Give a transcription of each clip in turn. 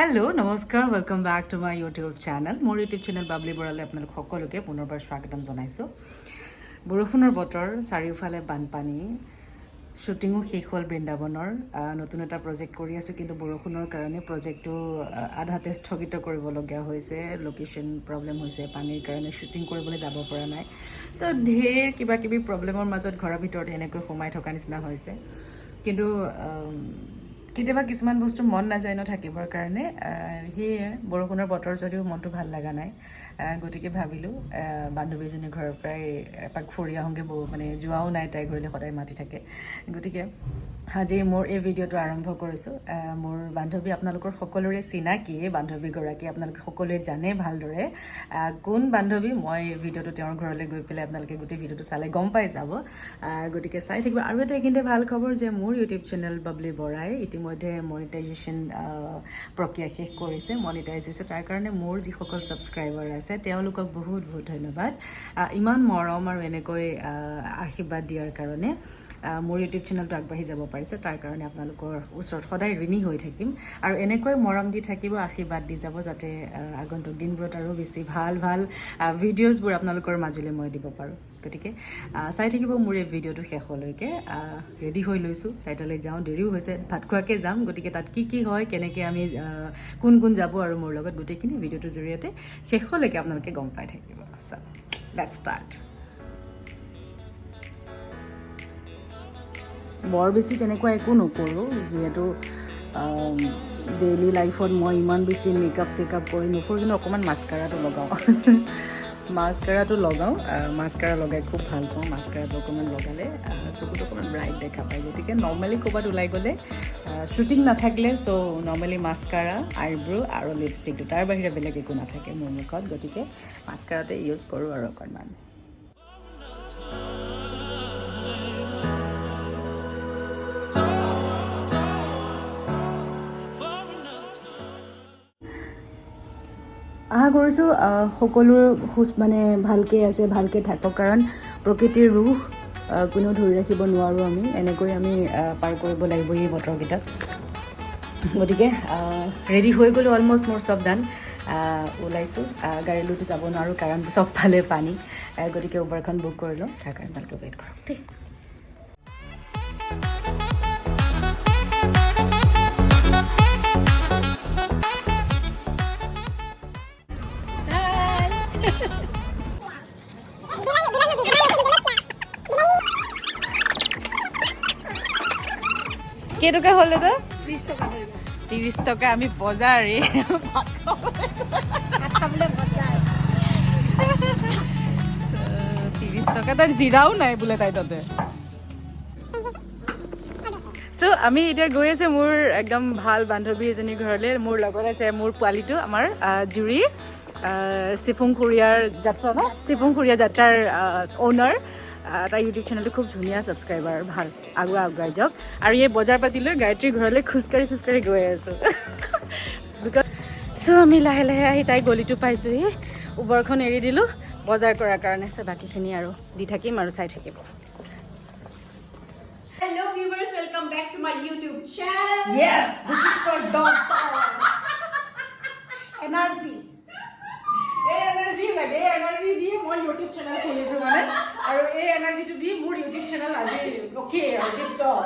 Hello', নমস্কাৰ, welcome back to my YouTube channel. মোৰ YouTube channel Babli বৰালৈ আপোনালোক সকলোকে পুনৰবাৰ স্বাগতম জনাইছোঁ। বৰষুণৰ বতৰ, চাৰিওফালে বানপানী। শ্বুটিঙো শেষ হ'ল বৃন্দাবনৰ। নতুন এটা প্ৰজেক্ট কৰি আছোঁ, কিন্তু বৰষুণৰ কাৰণে প্ৰজেক্টটো আধাতে স্থগিত কৰিবলগীয়া হৈছে। লোকেশ্যন প্ৰব্লেম হৈছে, পানীৰ কাৰণে শ্বুটিং কৰিবলৈ যাব পৰা নাই। চ' ঢেৰ কিবা কিবি প্ৰব্লেমৰ মাজত ঘৰৰ ভিতৰত এনেকৈ সোমাই থকা নিচিনা হৈছে। কিন্তু কেতিয়াবা কিছুমান বস্তু মন নাযায় ন থাকিবৰ কাৰণে। সেয়ে বৰষুণৰ বতৰ যদিও মনটো ভাল লগা নাই। গতিকে ভাবিলোঁ বান্ধৱী এজনীৰ ঘৰৰ পৰাই এপাক ফুৰি আহোঁগৈ। বহু মানে যোৱাও নাই, তাই ঘৰলৈ সদায় মাতি থাকে। গতিকে আজি মোৰ এই ভিডিঅ'টো আৰম্ভ কৰিছোঁ। মোৰ বান্ধৱী আপোনালোকৰ সকলোৰে চিনাকি বান্ধৱীগৰাকী, আপোনালোকে সকলোৱে জানে ভালদৰে কোন বান্ধৱী। মই ভিডিঅ'টো তেওঁৰ ঘৰলৈ গৈ পেলাই আপোনালোকে গোটেই ভিডিঅ'টো চালে গম পাই যাব। গতিকে চাই থাকিব। আৰু এটা এইখিনিতে ভাল খবৰ যে মোৰ ইউটিউব চেনেল বাবলি বৰাই ইতিমধ্যে মনিটাইজেশ্যন প্ৰক্ৰিয়া শেষ কৰিছে, মনিটাইজ হৈছে। তাৰ কাৰণে মোৰ যিসকল ছাবস্ক্ৰাইবাৰ আছে, তেওঁলোকক বহুত বহুত ধন্যবাদ, ইমান মৰম আৰু এনেকৈ আশীৰ্বাদ দিয়াৰ কাৰণে। মোৰ ইউটিউব চেনেলটো আগবাঢ়ি যাব পাৰিছে, তাৰ কাৰণে আপোনালোকৰ ওচৰত সদায় ঋণী হৈ থাকিম। আৰু এনেকৈ মৰম দি থাকিব, আশীৰ্বাদ দি যাব, যাতে আগন্তুক দিনবোৰত আৰু বেছি ভাল ভাল ভিডিঅ'জবোৰ আপোনালোকৰ মাজলৈ মই দিব পাৰোঁ। গতিকে চাই থাকিব মোৰ এই ভিডিঅ'টো শেষলৈকে। ৰেডি হৈ লৈছোঁ, তাইলৈ যাওঁ। দেৰিও হৈছে, ভাত খোৱাকৈ যাম। গতিকে তাত কি কি হয়, কেনেকৈ আমি কোন কোন যাব আৰু মোৰ লগত, গোটেইখিনি ভিডিঅ'টোৰ জৰিয়তে শেষলৈকে আপোনালোকে গম পাই থাকিব। চ' let's start. বৰ বেছি তেনেকুৱা একো নকৰোঁ, যিহেতু ডেইলি লাইফত মই ইমান বেছি মেকআপ চেকআপ কৰি নুফুৰোঁ। কিন্তু অকণমান মাস্কাৰাটো লগাওঁ, মাস্কাৰাটো লগাওঁ। মাস্কাৰা লগাই খুব ভাল পাওঁ। মাস্কাৰাটো অকণমান লগালে চকুটো অকণমান ব্ৰাইট দেখা পায়। গতিকে নৰ্মেলি ক'ৰবাত ওলাই গ'লে, শ্বুটিং নাথাকিলে, চ' নৰ্মেলি মাস্কাৰা, আইব্ৰ' আৰু লিপষ্টিকটো, তাৰ বাহিৰে বেলেগ একো নাথাকে মোৰ মুখত। গতিকে মাস্কাৰাতে ইউজ কৰোঁ আৰু অকণমান। আশা কৰিছোঁ সকলো মানে ভালকৈ আছে, ভালকৈ থাকক। কাৰণ প্ৰকৃতিৰ ৰূপ কোনেও ধৰি ৰাখিব নোৱাৰোঁ আমি। এনেকৈ আমি পাৰ কৰিব লাগিব এই বতৰকেইটাত। গতিকে ৰেডি হৈ গ'লোঁ, অলমষ্ট মোৰ চব ডান। ওলাইছোঁ। গাড়ীলৈতো যাব নোৱাৰোঁ, কাৰণ চবফালে পানী। গতিকে উবাৰখন বুক কৰি লওঁ। তাৰ কাৰণে ভালকৈ ৱেইট কৰক দেই। কেইটকা হ'ল দাদা? 30 টকা। 30 টকা। আমি বজাৰ এই ভাত খাবলৈ বজাৰ। 30 টকা। তাত জিৰাও নাই বোলে তাই তাতে। চ' আমি এতিয়া গৈ আছে মোৰ একদম ভাল বান্ধৱী এজনীৰ ঘৰলৈ। মোৰ লগত আছে মোৰ পোৱালিটো, আমাৰ জুৰি, চিফুংখুৰীয়াৰ যাত্ৰা ন, চিফুংখুৰীয়া যাত্ৰাৰ অ'নাৰ। তাৰ ইউটিউব চেনেলটো খুব ধুনীয়া, ছাবস্ক্ৰাইবাৰ ভাল, আগুৱাই আগুৱাই যাওক। আৰু এই বজাৰ পাতি লৈ গায়ত্ৰীৰ ঘৰলৈ খোজকাঢ়ি খোজকাঢ়ি গৈ আছোঁ। চ' আমি লাহে লাহে আহি তাই গলিটো পাইছোঁহি। উবৰখন এৰি দিলোঁ বজাৰ কৰাৰ কাৰণে। চ' বাকীখিনি আৰু দি থাকিম আৰু চাই থাকিব। Hello viewers, welcome back to my YouTube channel. Yes, this is for dog power. Energy. এই এনাৰ্জি লাগে। এই এনাৰ্জি দিয়ে মই ইউটিউব চেনেল খুলিছোঁ মানে, আৰু এই এনাৰ্জিটো দি মোৰ ইউটিউব চেনেল আজি অ'কে আৰু টিপ টপ।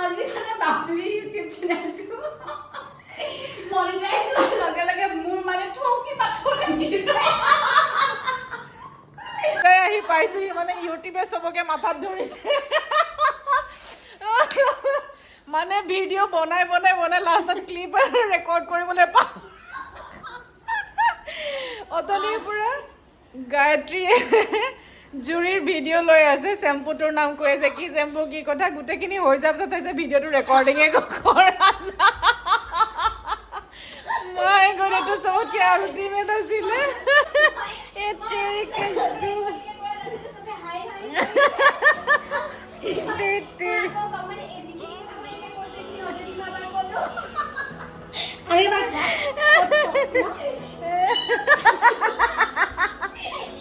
আজি মানে বাবলিৰ ইউটিউব চেনেলটো মনিটাইজ হোৱাৰ লগে লগে মোৰ মানে থৌকি পাথৌ লাগিছে। তাই আহি পাইছোহি, মানে ইউটিউবে চবকে মাথাত ধৰিছে। মানে ভিডিঅ' বনাই বনাই বনাই লাষ্টত ক্লিপ ৰেকৰ্ড কৰিবলৈ পাওঁ। অথনিৰ পৰা গায়ত্ৰীয়ে জুৰিৰ ভিডিঅ' লৈ আছে, চেম্পুটোৰ নাম কৈ আছে, কি চেম্পু কি কথা, গোটেইখিনি হৈ যোৱাৰ পিছত চাইছে ভিডিঅ'টো ৰেকৰ্ডিঙে কৰা নাই। মাই গড, এইটো চবতকৈ আল্টিমেট আছিলে। এই তেৰিকা জু- তেৰি তেৰি। আৰু এবাৰ।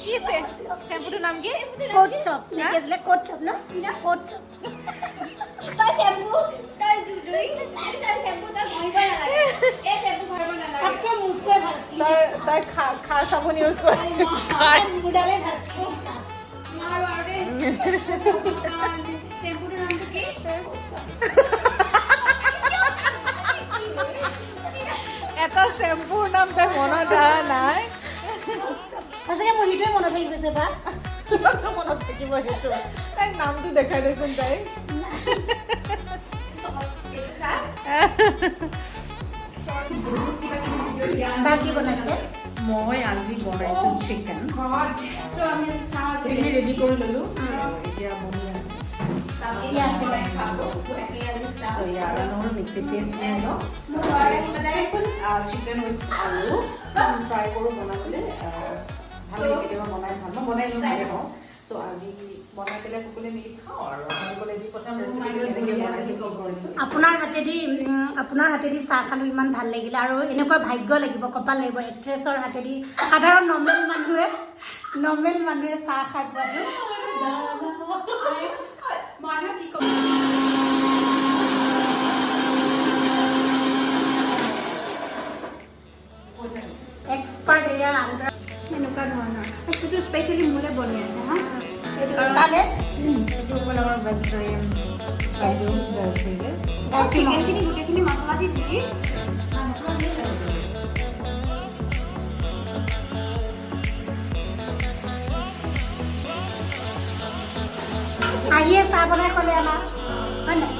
কি চেম্পুটোৰ নাম কি? কোট চপ নে কি আছিলে? কোট চপ ন? কি না কোট চপ। তই চেম্পু, তই জুৰি, তই চেম্পু, তই ঘঁহিবই নালাগে। এই চেম্পু। তাই খাৰ চাবোন ইউজ কৰে। মোৰডালে ভাল। নোৱাৰো আৰু দেই। চেম্পুটোৰ নামটো কি? এটা চেম্পুৰ নাম তাই মনত অহা নাই। সঁচাকে মোৰ সেইটোৱে মনত থাকি গৈছে বা। কিমানটো মনত থাকিব সেইটো? তাইক নামটো দেখাই দেচোন তাইক। এইটো চা। চাহ কি বনাইছে? মই আজি বনাইছোঁ চিকেন। তো আমি চাওঁ। গোটেইখিনি ৰেডি কৰি ল'লোঁ, এতিয়া বনি আছে। পিঁয়াজ দিলে। So, yeah, আদা নহৰু মিক্সিত পেষ্ট বনাই লওঁ। চিকেন উইথ আলু ট্ৰাই কৰোঁ বনাবলৈ। ভাল লাগে কেতিয়াবা বনাই, ভাল মই বনাই লওঁ, ভালে পাওঁ। চ' আজি বনাই পেলাই সকলোৱে মিলি খাওঁ আৰু আপোনালোকলৈ দি পঠাম ৰেচিপিটো, কেনেকৈ বনাইছোঁ, কি কৰিছোঁ। আপোনাৰ হাতেদি চাহ খালোঁ, ইমান ভাল লাগিলে। আৰু এনেকুৱা ভাগ্য লাগিব, কপাল লাগিব, এক্ট্ৰেছৰ হাতেদি সাধাৰণ নৰ্মেল মানুহে চাহ খাই পোৱাটো। মানুহ কি ক'ব? এক্সপাৰ্ট এয়া আন্দ্ৰা। এনেকুৱা ধৰণৰ সেইটো স্পেচিয়েলি মোলৈ বনি আছে হা। এইটো তালে। এইটো হ'ল আমাৰ ভেজিটেৰিয়ান গায়ত্ৰীলে। গায়ত্ৰী মহন্ত। চিকেনখিনি গোটেইখিনি মছলা দি দি মছলা দিয়ে খাব। আহিয়ে চাহ বনাই ক'লে আমাক, হয় নাই?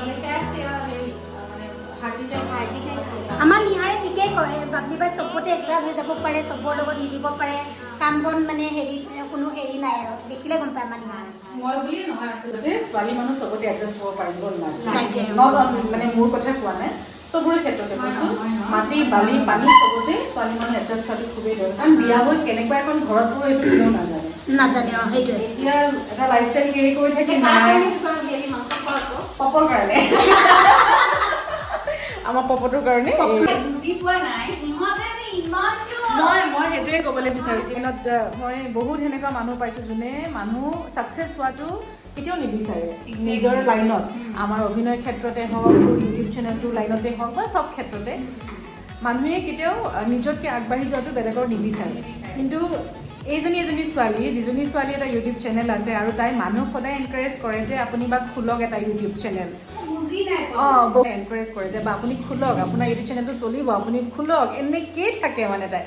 মানে ফেটছ এয়া হেৰি মানে হাৰ্ডি টাইপ। আমাৰ নিহাৰে ঠিকেই কয়, বাবলি বাই চবতে এডজাষ্ট হৈ যাব পাৰে, চবৰ লগত মিলিব পাৰে, কাম বন মানে হেৰি কোনো হেৰি নাই আৰু দেখিলে গম পায় আমাৰ নিহাৰ। মই বুলিয়ে নহয়, আচলতে ছোৱালী মানুহ চবতে এডজাষ্ট হ'ব পাৰিব লাগে। লাগে। Not only মানে মোৰ কথা কোৱা নাই, চবৰে ক্ষেত্ৰতে কৈছোঁ। মাটি বালি পানী চবতে ছোৱালী মানুহ এডজাষ্ট হোৱাটো খুবেই দৰকাৰ, কাৰণ বিয়া হৈ কেনেকুৱা এখন ঘৰত পৰো সেইটো কোনেও নাজানে। নাজানে, অঁ, সেইটোৱে। এতিয়া এটা লাইফষ্টাইল কেৰি কৰি থাকি নাই। হেৰি মাংস খোৱাটো পপৰ কাৰণে, আমাৰ পপটোৰ কাৰণে। বুজি পোৱা নাই সিহঁতে মানে ইমান কিয়। মই সেইটোৱে ক'বলৈ বিচাৰিছোঁ। জীৱনত মই বহুত সেনেকুৱা মানুহ পাইছোঁ যোনে মানুহ ছাকচেছ হোৱাটো কেতিয়াও নিবিচাৰে নিজৰ লাইনত, আমাৰ অভিনয় ক্ষেত্ৰতে হওক, ইউটিউব চেনেলটোৰ লাইনতে হওক বা চব ক্ষেত্ৰতে মানুহে কেতিয়াও নিজতকৈ আগবাঢ়ি যোৱাটো বেলেগৰ নিবিচাৰে। কিন্তু এইজনী এজনী ছোৱালী, যিজনী ছোৱালী এটা ইউটিউব চেনেল আছে আৰু তাই মানুহক সদায় এনকাৰেজ কৰে যে আপুনি বা খোলক এটা ইউটিউব চেনেল। বুজি নাই পোৱা। অঁ, বহুত এনকাৰেজ কৰে যে বা আপুনি খোলক, আপোনাৰ ইউটিউব চেনেলটো চলিব, আপুনি খোলক, এনেকেই থাকে। মানে তাই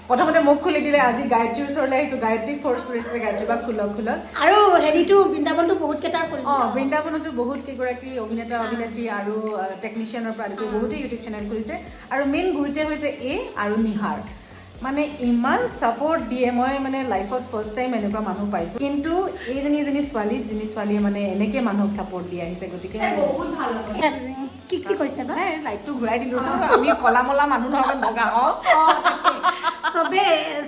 প্ৰথমতে মোক খুলি দিলে, আজি গায়ত্ৰীৰ ওচৰলৈ আহিছোঁ, গায়ত্ৰীক ফ'ৰ্চ কৰিছে যে গায়ত্ৰী বা খোলক খোলক। আৰু হেৰিটো বৃন্দাবনটো বহুত কেইটাৰ খুলিছে। অঁ, বৃন্দাবনতো বহুত কেইগৰাকী অভিনেতা অভিনেত্ৰী আৰু টেকনিচিয়ানৰ পৰা আদি কৰি বহুতেই ইউটিউব চেনেল খুলিছে। আৰু মেইন গুৰুত্ব হৈছে এই আৰু নিহাৰ মানে ইমান ছাপৰ্ট দিয়ে। মই মানে লাইফত ফাৰ্ষ্ট টাইম এনেকুৱা মানুহ পাইছোঁ। কিন্তু এইজনী এজনী ছোৱালী, যিজনী ছোৱালীয়ে মানে এনেকৈ মানুহক ছাপৰ্ট দি আহিছে, গতিকে বহুত ভাল হ'ব। কি কি কৰিছে বা? নাই, লাইটটো ঘূৰাই দিলোঁ। আমি কলা মলা মানুহ নহয়, বগা হওঁ। চবে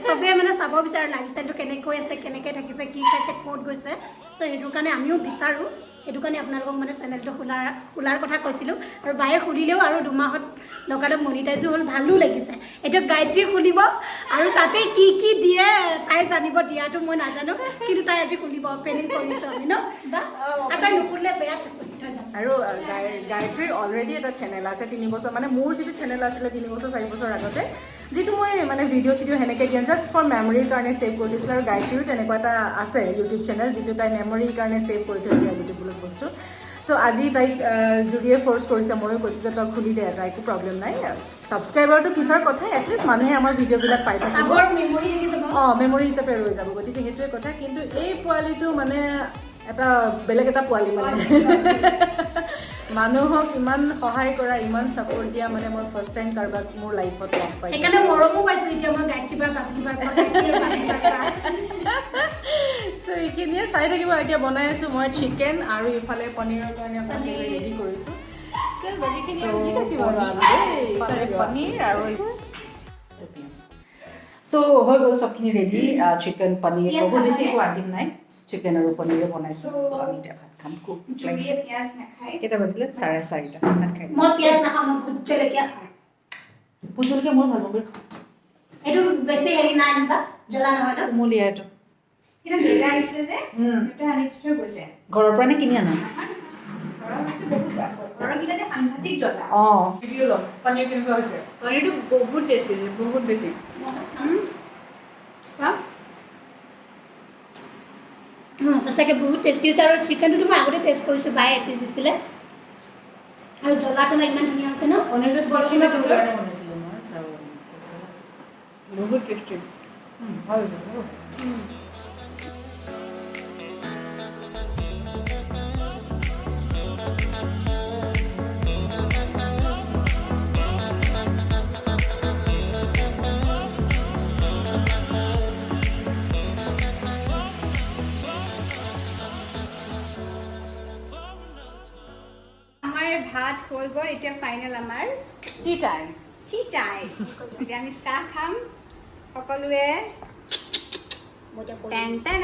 চবে মানে চাব বিচাৰে লাইফষ্টাইলটো কেনেকৈ আছে, কেনেকৈ থাকিছে, কি খাইছে, ক'ত গৈছে। চ' সেইটো কাৰণে আমিও বিচাৰোঁ। সেইটো কাৰণে আপোনালোকক মানে চেনেলটো খোলাৰ কথা কৈছিলোঁ আৰু বায়ে খুলিলেও আৰু 2 মাহত লগালগ মনিটাইজো হ'ল, ভালো লাগিছে। এতিয়া গায়ত্ৰী খুলিব আৰু তাতে কি কি দিয়ে তাই জানিব, দিয়াটো মই নাজানো, কিন্তু তাই আজি খুলিব, প্লেনিং কৰিছোঁ আমি ন বা? আৰু তাই নুখুলিলে বেয়া উপস্থিত হৈ যাম। আৰু গায়ত্ৰীৰ অলৰেডি এটা চেনেল আছে 3 বছৰ, মানে মোৰ যিটো চেনেল আছিলে 3 বছৰ 4 বছৰ আগতে, যিটো মই মানে ভিডিঅ' চিডিঅ' সেনেকৈ দিয়া, জাষ্ট ফৰ মেমৰিৰ কাৰণে ছেভ কৰি থৈছিলোঁ। আৰু গায়ত্ৰীৰো তেনেকুৱা এটা আছে ইউটিউব চেনেল, যিটো তাই মেমৰিৰ কাৰণে ছেভ কৰি থৈ দিয়া গোটেইবিলাক বস্তু। চ' আজি তাইক জুৰিয়ে ফ'ৰ্চ কৰিছে, ময়ো কৈছোঁ যে তই খুলি দে এটা, একো প্ৰব্লেম নাই, ছাবস্ক্ৰাইবাৰটো পিছৰ কথা, এটলিষ্ট মানুহে আমাৰ ভিডিঅ'বিলাক পাই থাকিব। আগৰ মেমৰি থাকি যাব। অঁ, মেমৰি হিচাপে ৰৈ যাব, গতিকে সেইটোৱে কথা। কিন্তু এই পোৱালিটো মানে এটা বেলেগ এটা পোৱালি, মানে মানুহক ইমান সহায় কৰা, ইমান ছাপৰ্ট দিয়া, মানে মই ফাৰ্ষ্ট টাইম কাৰোবাক মোৰ লাইফত লগ পাইছোঁ। সেইকাৰণে মৰমো পাইছোঁ এতিয়া মই গায়ত্ৰী বাৰ, বাবলি বাৰ পৰা, গায়ত্ৰী আৰু বাবলি বাৰ পৰা। চ' এইখিনিয়ে চাই থাকিব। এতিয়া বনাই আছোঁ মই চিকেন আৰু ইফালে পনীৰৰ কাৰণে অকণমান ৰেডি কৰিছোঁ। চ' বাকীখিনি আৰু দি থাকিব আৰু আমি দেই। চাই থাকিব। পনীৰ আৰু চ' হৈ গ'ল চবখিনি ৰেডি, চিকেন পনীৰ। পিঁয়াজ বহুত বেছি নালাগে? একো আইটেম নাই, চিকেন আৰু পনীৰে বনাইছোঁ। চ' আমি এতিয়া ভাত খাম, খুব লাগিছে। জুৰিয়ে পিঁয়াজ নাখায়। কেইটা বাজিলে? 4:30। ভাত খাই মই পিঁয়াজ নাখাওঁ, মই ভোট জলকীয়া খাওঁ। ভোট জলকীয়া মোৰ ভাল পাওঁ। এইটো বেছি হেৰি নাই বা জ্বলা নহয় ন? কুমলীয়া এইটো। কিন্তু দেউতা আহিছিলে যে, দেউতা আনি থৈ গৈছে। ঘৰৰ পৰা নে কিনি আনা? ঘৰৰকেইটা যে সাংঘাতিক জ্বলা। অঁ। ভিডিঅ' ল'ম। পনীৰ কেনেকুৱা হৈছে? পনীৰটো বহুত টেষ্টি, বহুত বেছি। সঁচাকৈ বহুত টেষ্টি হৈছে। আৰু চিকেনটোতো মই আগতে টেষ্ট কৰিছোঁ, বায়ে এপিচ দিছিলে। আৰু জ্বলা তলা ইমান ধুনীয়া হৈছে ন। পনীৰটো স্পেচিয়েলি তোৰ কাৰণে বনাইছিলোঁ মই। বহুত টেষ্টি, ভাল হৈছে বহুত। আমাৰ ভাত হৈ গ'ল। এতিয়া ফাইনেল আমাৰ টি টাইম। Tea time. এতিয়া আমি চাহ খাম সকলোৱে। মই এতিয়া কৈ টেন টেন।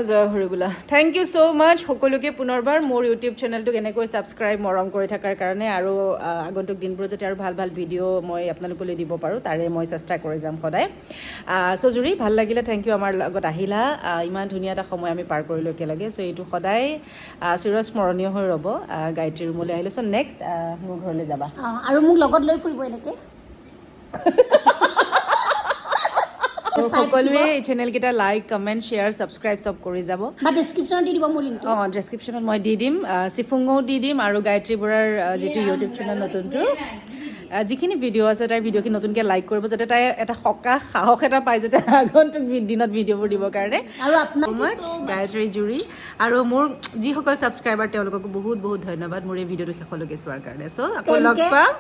জয় হৰি বোলা। Thank you so মাছ সকলোকে পুনৰবাৰ মোৰ ইউটিউব চেনেলটোক এনেকৈ ছাবস্ক্ৰাইব, মৰম কৰি থকাৰ কাৰণে। আৰু আগন্তুক দিনবোৰত যাতে আৰু ভাল ভাল ভিডিঅ' মই আপোনালোকলৈ দিব পাৰোঁ, তাৰে মই চেষ্টা কৰি যাম সদায়। চ' জুৰি, ভাল লাগিলে। Thank U, আমাৰ লগত আহিলা। ইমান ধুনীয়া এটা সময় আমি পাৰ কৰিলোঁ একেলগে। চ' এইটো সদায় চিৰস্মৰণীয় হৈ ৰ'ব। গায়ত্ৰী ৰুমলৈ আহিলোঁ। চ' নেক্সট মোৰ ঘৰলৈ যাবা। অঁ, আৰু মোক লগত লৈ ফুৰিব এনেকৈ। আৰু সকলোৱে এই চেনেলকেইটা লাইক, কমেণ্ট, শ্বেয়াৰ, ছাবস্ক্ৰাইব চব কৰি যাব। বা ডেছক্ৰিপশ্যনত দি দিব মোৰ লিংকটো। অঁ, ডেছক্ৰিপশ্যনত মই দি দিম। চিফুঙো দি দিম আৰু গায়ত্ৰী বৰাৰ যিটো ইউটিউব চেনেল নতুনটো, যিখিনি ভিডিঅ' আছে, তাইৰ ভিডিঅ'খিনি নতুনকৈ লাইক কৰিব, যাতে তাই এটা সকাহ, সাহস এটা পায়, যাতে আগন্তুক দিনত ভিডিঅ'বোৰ দিবৰ কাৰণে। আৰু আপোনাৰ মাছ গায়ত্ৰী, জুৰি আৰু মোৰ যিসকল ছাবস্ক্ৰাইবাৰ, তেওঁলোককো বহুত বহুত ধন্যবাদ মোৰ এই ভিডিঅ'টো শেষলৈকে চোৱাৰ কাৰণে। চ' আকৌ লগ তেওঁলোকে- পাম।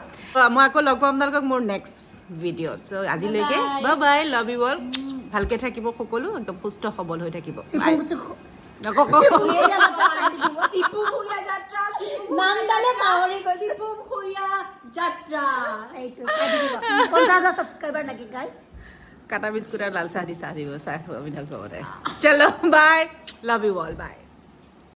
মই আকৌ লগ পাম আপোনালোকক মোৰ নেক্সট ভিডিঅ'ত। চ' আজিলৈকে bye bye, love you all. ভালকে থাকিব সকলো, একদম সুস্থ সবল হৈ থাকিব। চিফুং। আকৌ কওক। চিপুখুৰীয়া যাত্ৰা। নামডালে পাহৰি গৈছো। চিপুখুৰীয়া যাত্ৰা। এইটো চাই থাকিব। 50,000 ছাবস্ক্ৰাইবাৰ লাগে গাইছ। কাটা বিস্কুট আৰু লাল চাহ দি চাহ দিব, চাহ অভিনৱ খবৰে। চলো, bye, love you all, bye.